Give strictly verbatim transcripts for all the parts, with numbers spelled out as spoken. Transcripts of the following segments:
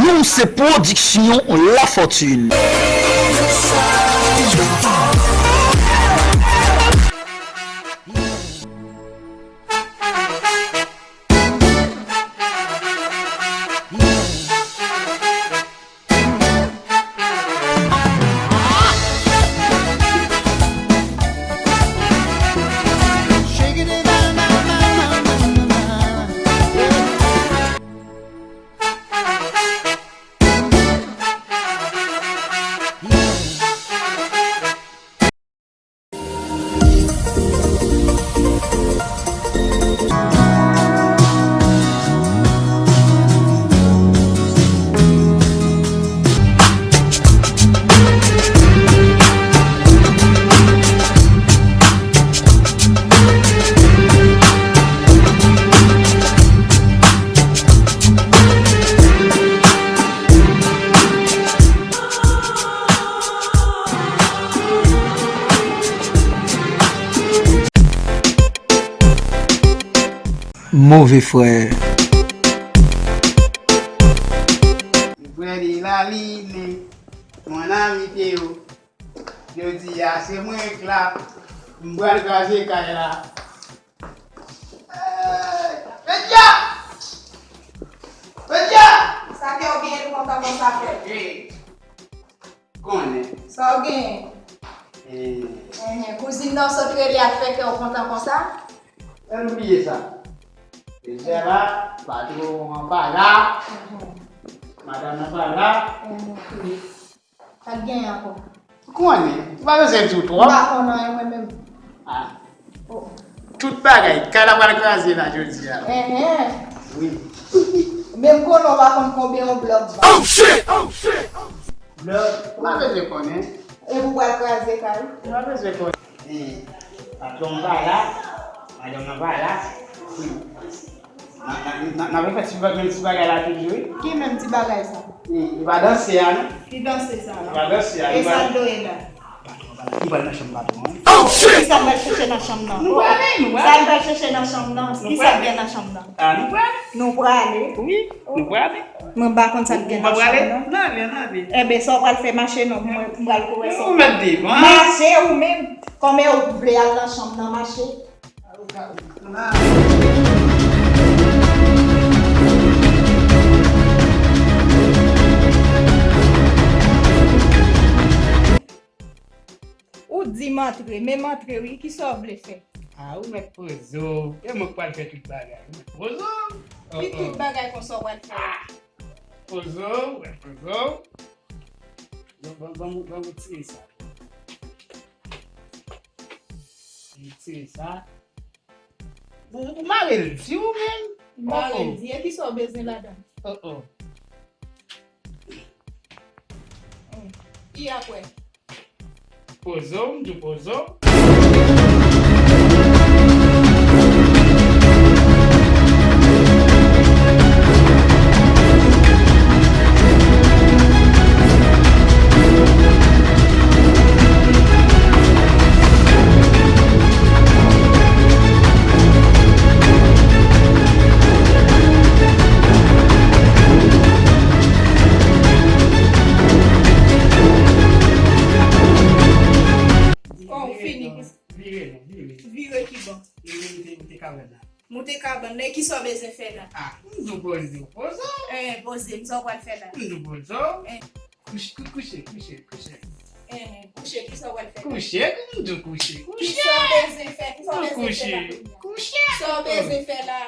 Nou se pwodiksyon Lafortune. Move frè. Frè de la line, mon ami Théo. Jodi a, se mwen k la. M pral kraze kay la. Hey! Petya! Petya! Sa kè w genyen kontan konsa frè? Hey! Konnen. Sa w genyen? Eh. Enhen, kouzin nan w sot rele a k fè kè w kontan konsa? Ann bliye sa. Petya la, patwon an pa la. Enhen. Madanm nan pa la. Enhen. Sa k genyen ankò? Konnen, ou pa bezwen di w twòp. M pa konn anyen mwen menm. Ah. Oh. Tout bagay, kay la pral kraze la jodi a. Enhen. Wi. Menm konnen w pa konn konbyen yon blòk ba. Oh shit! Oh shit! Blòk, ou pa bezwen konnen. E pou pral kraze kay? Ou pa bezwen konnen. Eh, patwon pa la, madanm nan pa la. Wi. N a, n a, n a, n a fè ti ba-, menm ti bagay la toujou, wi. Ki menm ti bagay sa? Hmm, li pa danse a, non? Ki danse sa la? Li pa danse a, e li pa sa l dwe la? Patwon pa la. Li pral nan chanm patwon an. Oh shit! Kisa l pral chèche nan chanm nan? Nou prale, nou prale. Sa l pral chèche nan chanm nan? Kisa l gen nan chanm nan? Ah, nou prale. Nou prale? Wi, nou prale. Mwen pa konn sa k gen nan chanm nan. Ou pa prale? Nan, nan, nan. Enben, sa w pral fè, mache non, mwen, mwen pral kouri sa. Ou mèt devan. Mache ou menm. Kòman ou vle al nan chanm nan, mache? Ou di m antre, men m antre wi, kisa w vle fè? A, ou mèt poze w, e mwen k pral fè tout bagay. Ou mèt poze w. Ki tout bagay konsa w pral fè? Poze w, ou mèt poze w. Bon, bon, bon, bon, bon, tire sa. Tire sa. Ou, ou mare l di ou menm? M mare l di, e kisa w bezwen ladan? Oh, oh. Hmm. Ki apre? Poze w, m di w poze w. Kò w fini. Vire, non, vire. Vire ki bò? Vire, moute, moute kabann nan. Moute kabann nan, e kisa w bezwen fè la? Ah, m di w poze w, poze w. Eh, poze m, sa w pral fè la? M di w poze w. Eh. Kouche, kou-, kouche, kouche, kouche. Eh, kouche, kisa w pral fè la? Kouche, m di w kouche, kouche. Kisa w bezwen fè? Kisa w bezwen fè la kounya? Kouche. Sa w bezwen fè la?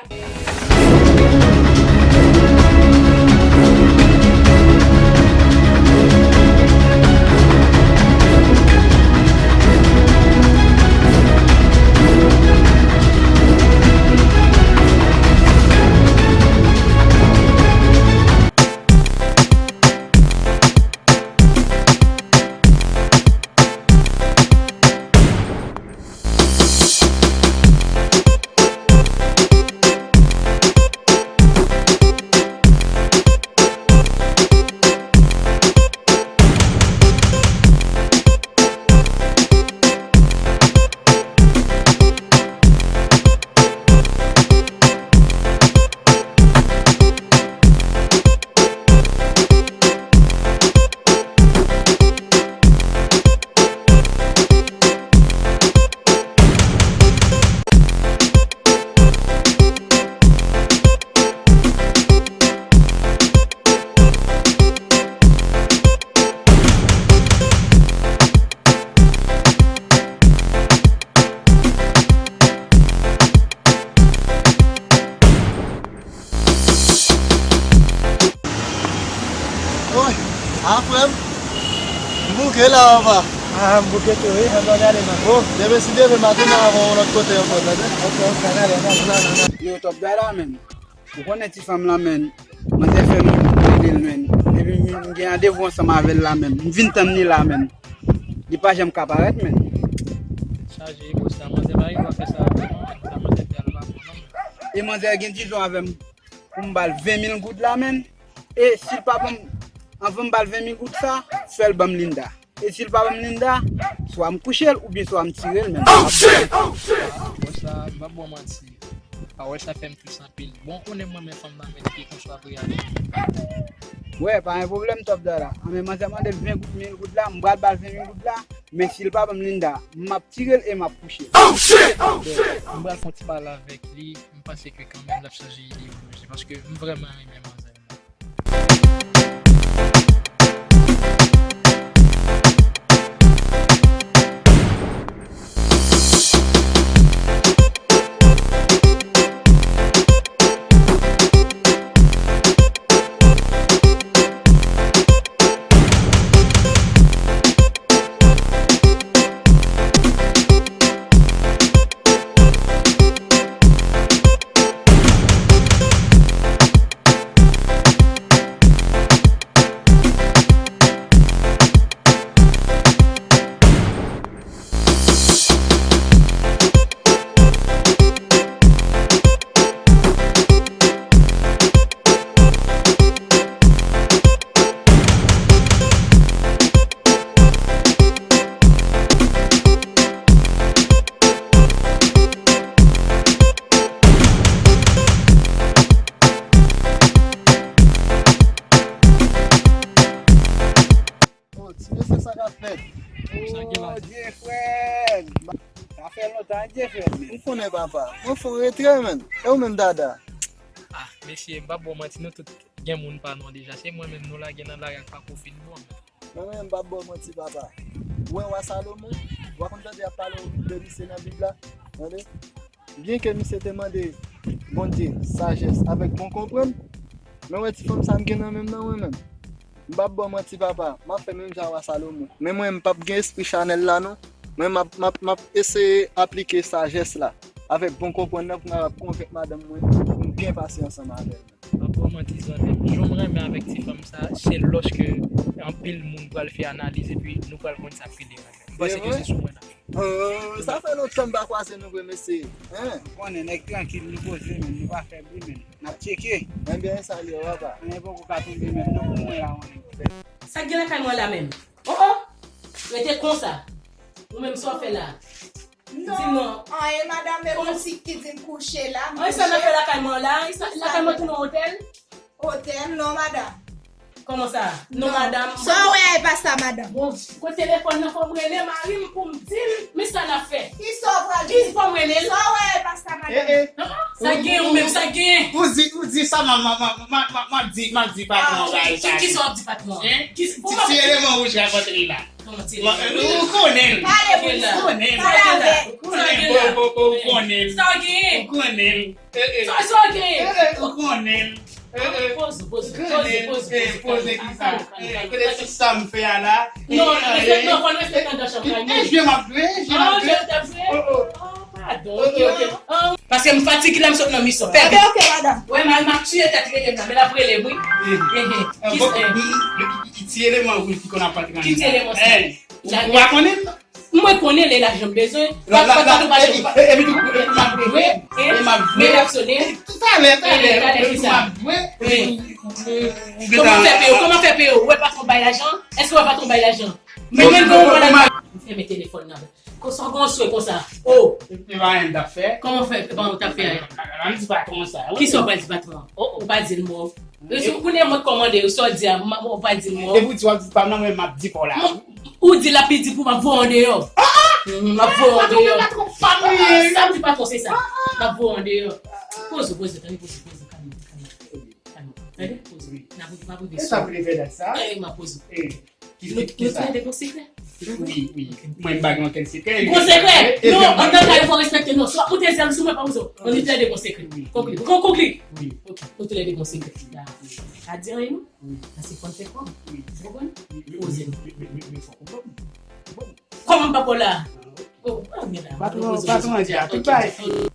Ah, frè m, m bouke la, papa. Ah, m bouke tou, wi. Mwen gade nan gwo. Demen si Dye vle, m a tounen avè w yon lòt kote ankò, tande? Ok, ok, n ale, n ale, n ale, n ale. Yo, Top Dada, menm. Ou konnen ti fanm lan, menm. Manzè fè m rele l, menm. Epi m, m gen randevou ansanm avè l la, menm. M vin tann li la, menm. Li pa janm ka parèt, menm. Chaje, bòs la, manzè pa rive fè sa avè nou, menm. Sa manzè fè a pa bon, non, menm. E manzè gen dizon avè m pou m ba l ven mil goud la, menm. E si l pa ban m, anvan m ba l ven mil goud sa, fè l ban m Linda. E si l pa ban m Linda, swa m kouche l oubyen swa m tire l menm. Oh, shit! Oh, shit! Ah, bòs la, m p ap ba w manti. Pawòl sa fè m tris anpil. Bon, ou konnen mwen, men fanm nan, men ki konsa pou y ale. Wè, pa gen pwoblèm, Top Dada. An, men manzè mande l ven goud, mil goud la, m pral ba l ven mil goud la. Men si l pa ban m Linda, m ap tire l e m ap kouche l. Oh, shit! Oh, shit! M pral fè yon ti pale avèk li. M panse ke kanmenm l ap chanje ide pou mwen, paske m vrèman renmen manzè. Oh, ti mesye, sa k ap fèt? Sa gen la? Oh, Jeffrey! Sa fè lontan, Jeffrey. Ou konnen, papa. Mwen fè yon retrè, menm. E ou menm, Dada? Ah, mesye, m p ap ba w manti, nou tout gen moun pa nou an deja. Se mwen menm nou lage nan lari ak pako fin bon. Mwen menm, m p ap ba w manti, papa. Ou wè wa Salomon? W a konn tande y ap pale de misye nan Bib la? Tande? Byenke misye te mande Bondye sajès avèk bon konprann, men w wè ti fanm sa m gen nan men m nan, mwen menm. M p ap ba w manti, papa, m ap fè menm jan a wa Salomon. Men mwen, m p ap gen espri chanèl la, non. Mwen, m ap, m ap, m ap eseye aplike sajès la avèk bon konprann nan pou m kapab konvenk madanm mwen pou m byen pase ansanm avè l. M ap ba w manti, zanmi m. Jan m renmen avèk ti fanm sa, se lòske anpil moun pral fè analiz epi nou pral konn sa k rele renmen. M panse ke se sou mwen n ap jwe. Oh, sa fè lontan m pa kwaze nou vre, mesye. Hein? Ou konnen, nèg trankil, nou poze, men nou pa fè bri, men n ap tcheke. Ebyen, sa l ye, papa. Anyen poko ka tonbe, men nou pou mwen la, mwen. Sa k gen lakay mwen la menm? Oh, oh! Rete konsa. Ou menm, sa w fè la? Di non. Anyen, madanm, e boutik ki di m kouche la, m kouche. Anyen, sa n ap fè lakay mwen la? Lakay mwen tounen otèl? Otèl, non, madanm. Kòman sa? Non, madanm. Sa w wè a, e pa sa, madanm. Bon, kote telefòn nan, fò m rele mari m pou m di l, men sa n ap fè. Kisa w pral di? Ki fò m rele l? Sa w wè a, e pa sa, madanm. Eh, eh. Sa gen ou menm, sa gen. Ou di, ou di sa, m, m, m ap di, m ap di patwon an bagay sa. Ki, kisa w ap di patwon an? Hein? Ti, ti eleman wouj rakonte li la. Kòman ti eleman wouj? Ou konnen l. Pale pou li. Ou konnen l. Pale avè l. Ou konnen l. Ou konnen l. Sa w gen? Ou konnen l. Eh, eh. Sa, sa w gen? Eh, eh, ou konnen l. Eh, eh. Poze, poze, poze, poze, poze, poze, ki sa? Eh, kote tout sa m fè a la? Non, respè, non, fò n respekte anndan chanm kay moun. Eh, jwe m ap jwe, jwe m ap jwe. Oh, oh. Oh, padon, ok, ok. Paske m fatige la, m sot nan misyon. Ok, ok, madanm. Wè, m al, m ap tiye tèt rele m nan, men l ap rele m, wi. Eh, eh, eh. Ti eleman wouj ki konn ap antre anndan. Ki ti eleman sa? Ou pa konnen l? Mwen konnen lè lajan m bezwen. Epi tou, epi m ap jwe. Epi m ap jwe. Men l ap sone. Talè, talè, epi m ap jwe. Kòman fè peye? Kòman fè peye? Ou wè patwon bay lajan? Èske ou wè patwon bay lajan? Men menm lè ou pran lajan. M fèmen telefòn nan. Konsa w gen yon swe konsa. Oh. E pa anyen m t ap fè. Kòman fè? E pa anyen w t ap fè? Ann di patwon sa. Kisa w pral di patwon an? Ou pa di l mo. Kounye a mwen kòmande yo, sa w di a, ou pa di l mo. Depi w di w ap di pa m nan, mwen m ap di pa w la. Ou di l ap pidi pou m ap voye w andeyò. M ap voye w andeyò. Sa m di patwon se sa. M ap voye w andeyò. Poze w, poze w, tande, poze w, poze w, kalme w, kalme w. Kalme w. Tande, poze w. N ap, n ap rive sou. E sa pou li fè dat sa? E, m ap poze w. Nou, nou tou lè de gon sekrè. Wi, wi. Mwen, m pa gen okenn sekrè. Gwo sekrè? Non, anndan kay ou fò respekte non. Swa ou te zèl sou mwen pa ou zo. Nou tou lè de gon sekrè. Konkli. Kon konkli. Wi. Ok, nou tou lè de gon sekrè. Dakò. Pa di anyen non. Paske fò n fè kòb. Ou konprann? Poze. Kòman m pa pran la? Oh, pa gen la. Patwon, patwon an di a tout bagay fini.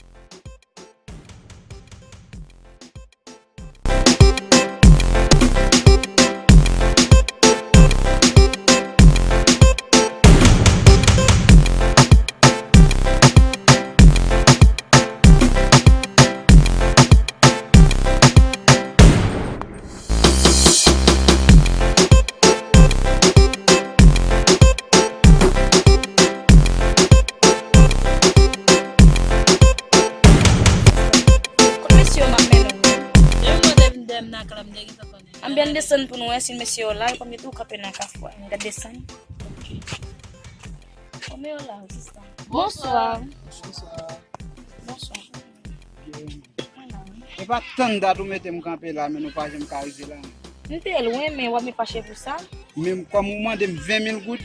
Kot mesye yo m ap mennen w? Depi mwen te vin dèyè m nan kay la, m te gentan konnen. Anben desann pou nou wè si mesye yo la, kòm yo tou kanpe nan kafou a. Ann desann. Kòman yo la, sista? Bonswa. Bonswa. Bonswa. E pa tann dat ou mete m kanpe la, men nou pa janm ka rive la, non. M te lwen, men w ap vin fache pou sa? Men kòm ou mande m ven mil goud,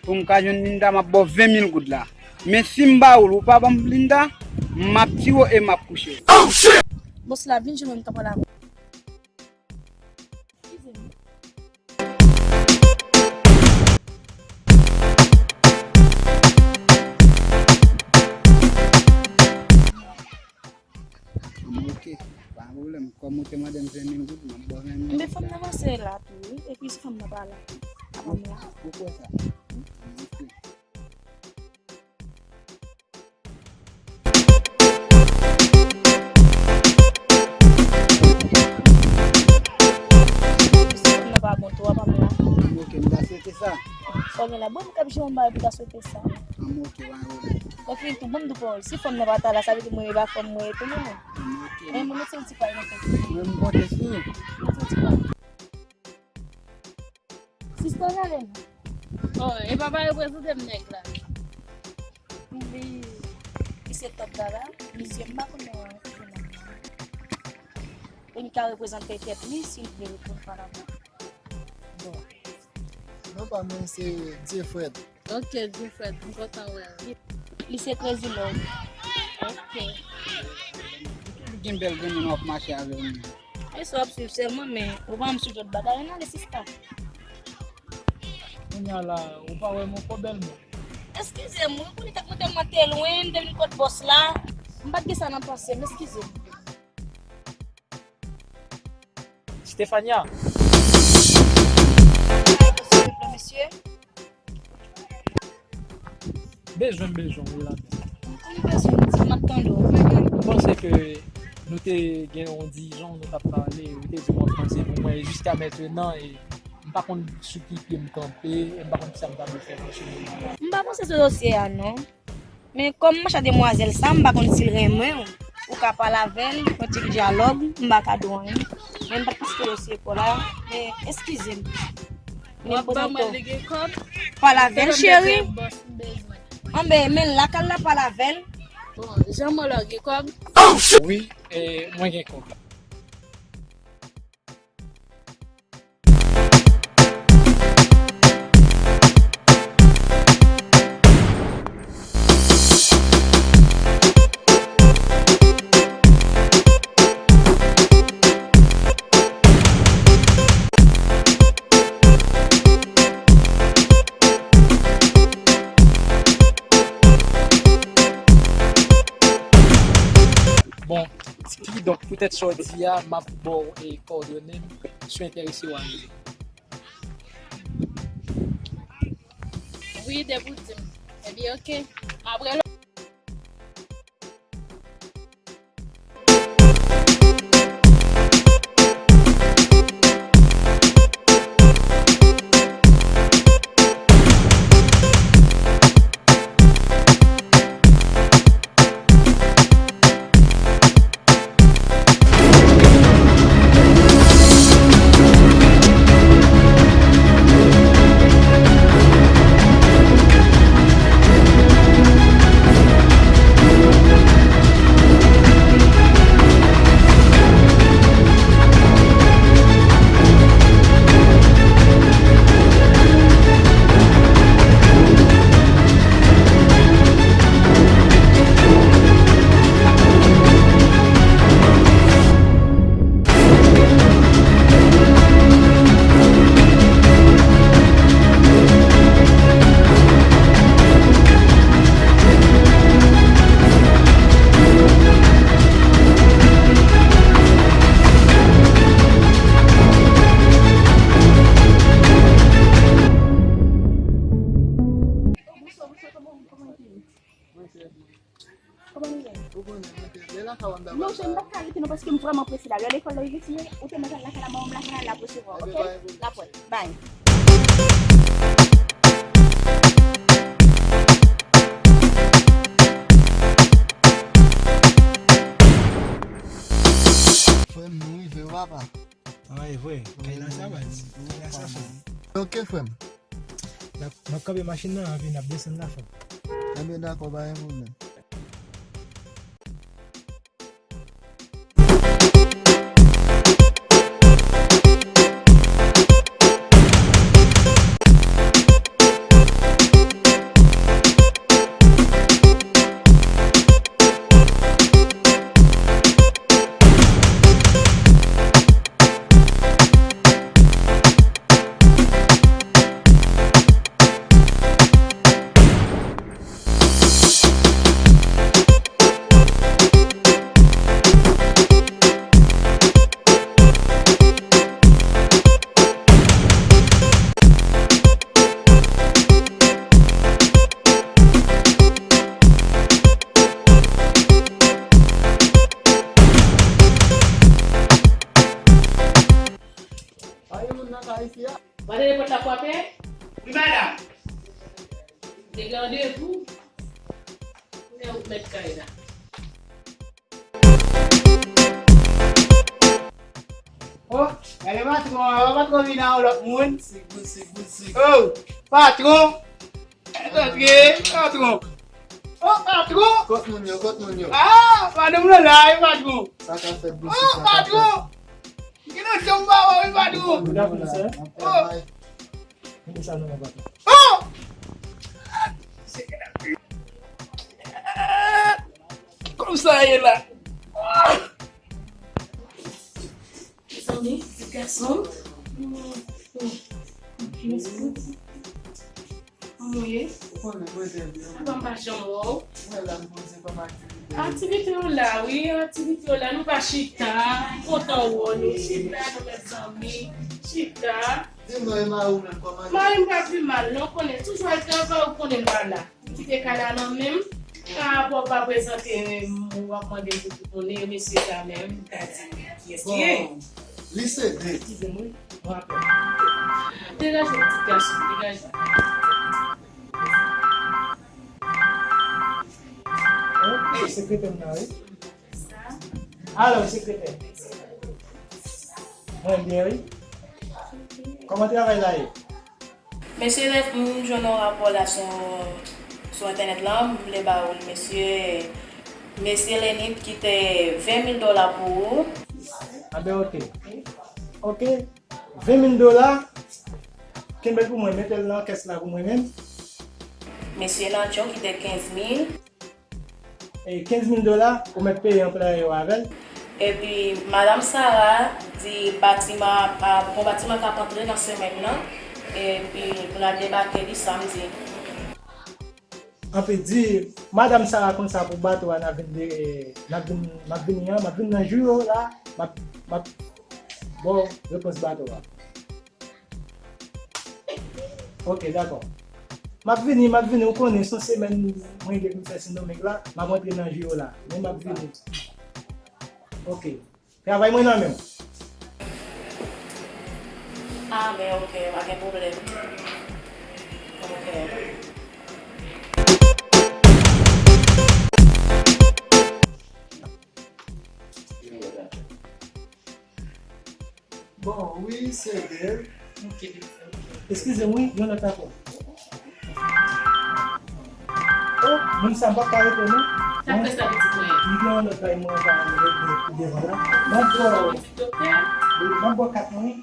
pou m ka jwenn Linda, m ap ba w ven mil goud la. Men si m ba ou l, ou pa ban m Linda, m ap tiye w e m ap kouche w. Bòs la, vin jwenn mwen, m ka pale avè w. Eskize m. Anben, ok. Pa gen pwoblèm. Kòm ou te mande m ven mil goud, m ap ba w ven mil goud. Men fanm nan panse la tou, wi. Epi si fanm nan pa la, a pa m la. Ou kwè sa? Anben, ok. Si fanm nan pa bon tou, a pa m la. Ok, m ta swete sa. Sa w gen la? Bon, m kab jwenn yon bagay pou ta swete sa. Anben, ok, pa gen pwoblèm. Bon, fini tou, ban m di w pawòl. Si fanm nan pa ta la, sa vle di mwen e pa fanm mwen ye tou, non, non. Anben, ok. Men mwen mete yon ti pay nan tèt mwen. Mwen, m konte sou ou. Mete yon ti pay. Sista Nalena. Oh, e papa reprezante m nèg la. Li, li se top la la. Misye m pa konnen ki nan. Pou li ka reprezante tèt li, si l vle reponn pa la. Bon. Non pa mwen se Dieu Fred. Ok, Dieu Fred, m kontan wè w. Li se Crazy Love. Ok. Gen bèl granmoun w ap mache avè l. E sa w ap swiv sèlman, men ou pa janm swiv lòt bagay, non, le sista. Kounye a la, ou pa wè m ankò bèl mwen. Eskize m, wi, kounye a mwen tèlman te lwen, m te vin kot bòs la, m pa t gen sa nan panse m, eskize m. Stefania. Ay, silvouplè, mesye. Bezwen, bezwen, wi, la. Ou bezwen, di m, m ap tande w. M panse ke nou te gen yon dijon, nou t ap pale, ou te di m w ap panse pou mwen, e jiska mentenan, e m pa konn sou ki pye m kanpe, e m pa konn kisa m ta dwe fè nan semèn nan. M pa panse sou dosye a, non. Men kòm m mache ak demwazèl sa, m pa konn si l renmen w. Ou ka pale avè l, yon ti dyalòg, m pa ka di w anyen. Men m pa t konsidere w se kò la, men eskize m. Men m poze w to. Pale avè l, cheri. Anben, men lakay la, pale avè l. Bon, jan mwen la, gen kòb? Wi, e, mwen gen kòb. Bon, kidonk, poutèt sa w di a, m ap ba w, e, kòdone m, si w enterese w a rele. Wi, depi w di m. Ebyen, ok. M ap rele w. Paske m vrèman prese la. Lè lekòl la retire, ou te mèt al lakay la, manman m lakay la, l ap resevwa w, oke? N ap wè. Bay. Frè m, nou rive wi, papa. An, e vre. Kay la sa, baz. Kay la sa, frè. Ok, frè m. N ap, n ap kanpe machin nan, epi n ap desann la, frè m. Enben, dakò, pa gen pwoblèm. Pa gen moun nan kay isi a? Gade pòt la frape. Wi, madanm. Te gen randevou. Kounye a ou k mèt kay la. Oh, gade patwon an, patwon vin ak yon lòt moun. Sik bout, sik bout, sik. Oh, patwon. Antre, patwon. Oh, patwon. Kot moun yo, kot moun yo. Ah, madanm lan la, wi, patwon. Sa k ap fèt, bout, oh, sa k ap fèt, patwon. Gen yon janm pa wè, wi, patwon. Good afternoon, sir. Oh. Mete sa nan men patwon. Oh! Kòmsa ye la. Mezanmi, ti gason. Kòman w ye? Ou konnen mwen byen. Apa m pa janm wè w? Mwen la, m poze kòm aktivite. Aktivite yo la, wi, aktivite yo la. Nou pa chita. M kontan wè nou. Chita, nou mezanmi. Chita. Di mwen, e mari w menm, kòman l ye? Mari m pa pi mal, non, konnen. Toujou al travay, ou konnen l pa la. Li kite kay la nan men m. Parapò w pa prezante, w ap mande m pou tout moun, e mesye sa menm, m ka di kiyès li ye. Bon, li sede. Eskize m, wi. Bon apèl. Degaje w, ti gason, degaje w. Oh, se sekretè m nan, wi. Alo, sekretè. Mwen byen, wi. Kòman travay la ye? Mesye Ref, m jwenn yon rapò la sou, sou entènèt lan, m vle ba ou l, mesye, mesye Lenit kite ven mil dola pou ou. Anben, oke. Oke, ven mil dola, kenbe l pou mwen, mete l nan kès la pou mwen menm. Mesye Natyon kite kenz mil. E kenz mil dola, ou mèt peye anplwaye yo avè l. Epi, madanm Sara di batiman, a, bon, batiman k ap antre nan semèn nan, epi pou n al debake li samdi. Anpi di, madanm Sara konn sa pou bato a, n ap vin de, n ap vin, m ap vini an, m ap vin nan jou yo la, m ap, m ap ba w repons bato a. Ok, dakò. M ap vini, m ap vini, ou konnen, se yon semèn mwen gen pou m fè Sendomeng la, m ap rantre nan jou yo la, men m ap vini. Ok. Travay mwen nan men w. Ah, men ok, pa gen pwoblèm. Ok. Bon, wi, se vre. Ok, pitit. Eskize m, wi, yon lòt apèl. Oh, moun sa m p ap ka rete, non. Sa fè sa, pitit mwen? Li gen yon lòt bay mwen pa regle pou devan la. M ap ba w, m ap ba w kat mwen,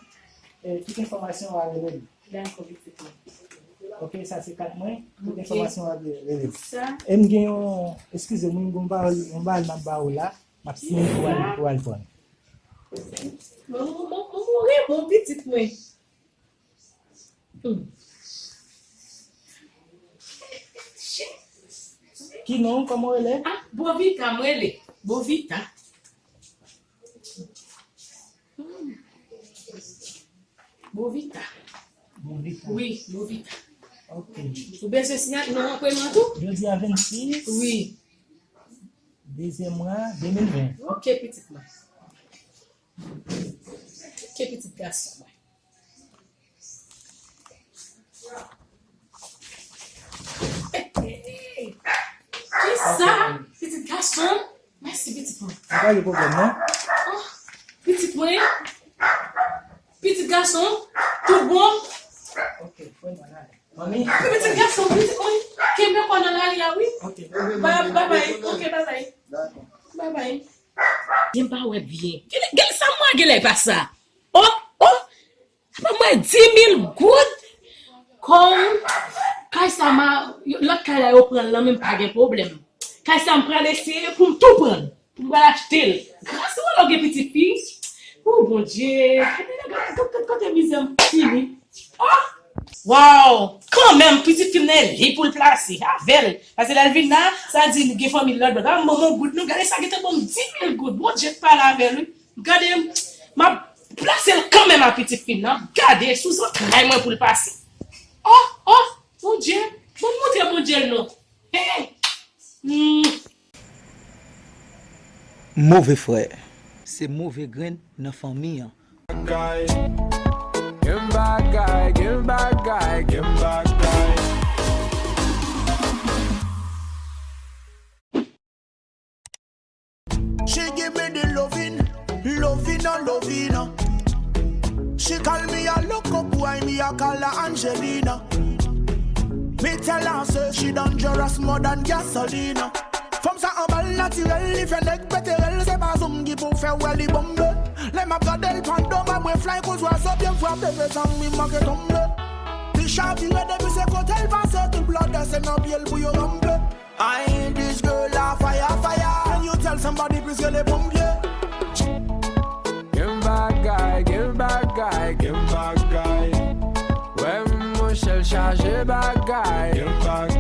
eh, tout enfòmasyon w a rele m. Dakò, pitit mwen. Ok, sa se kat mwen, tout enfòmasyon w a rele m. Sa. E m gen yon, eskize m, wi, m gen yon bagay, yon bagay m ap ba w la. M ap siyen pou al, pou al pran. Mwen, mwen, mwen, mwen renmen w, pitit mwen. Hmm. Ki non, kòman w rele? Ah, Bovita, mwen rele. Bovita. Hmm. Bovita. Bovita. Wi, Bovita. Ok. Ou bezwen siyen non an premye tou? Jodi a vennsis. Wi. Dezyèm mwa de mil ven. Ok, pitit mwen. pitit gason mwen. Hey, hey, hey. Kisa? Pitit gason? Mèsi, pitit mwen. Pa gen pwoblèm, non? Oh, pitit mwen? Pitit gason? Tout bon? Ok, fè mwen ale. Manmi. Pitit gason, pitit mwen. Kenbe kò nan lari a, wi. Ok, bebe, ba-, manmi. Babay. Ok, babay. Dakò. Babay. Gen pa wè byen. Gen, gen sa mwen gen lè pa sa. Oh, oh. Apa mwen di mil goud? Kòm kay sa ma, lòt kay la yo pran l nan men m pa gen pwoblèm. Kay sa m pral eseye pou m tou pran l. Pou m pral achte l. Gras ou wè lè w gen pitit fi. Oh, Bondye. Gade, gade, gade, gade kote mizè m fini. Oh! Waw! Kanmenm, pitit fi m nan e li pou l plase avè l. Paske lè l vin la, sa di li gen fanmi l lòt bò. Gade manman goud nou, gade sa gentan ban m di mil goud. Bondye k pale avè l, wi. Gade, m ap plase l kanmenm a pitit fi m nan. Gade, sou zantray mwen pou l pase. Oh, oh, Bondye, ban m montre Bondye l non. Hey! Hmm. Move frè. Se move grenn nan fanmi an. Bagay. Gen bagay, gen bagay, gen bagay. She give me the loving, loving and loving. She call me a loco boy, me a call her Angelina. Me tell her say she dangerous more than gasolina. Fanm sa anba l natirèl, li fè nèg pete rèl, se pa zoom ki pou fè wè li bonbe. Lè m ap gade l pandan m ap fly kou zwazo byen frape, mezanmi manke tonbe. Li chavire depi se kote l pase, tout blòdè se nan pye l pou yo ranpe. Ay, this girl a fire, fire. Can you tell somebody please rele ponpye? Gen bagay, gen bagay, gen bagay. Wè monchè l chaje bagay. Gen bagay.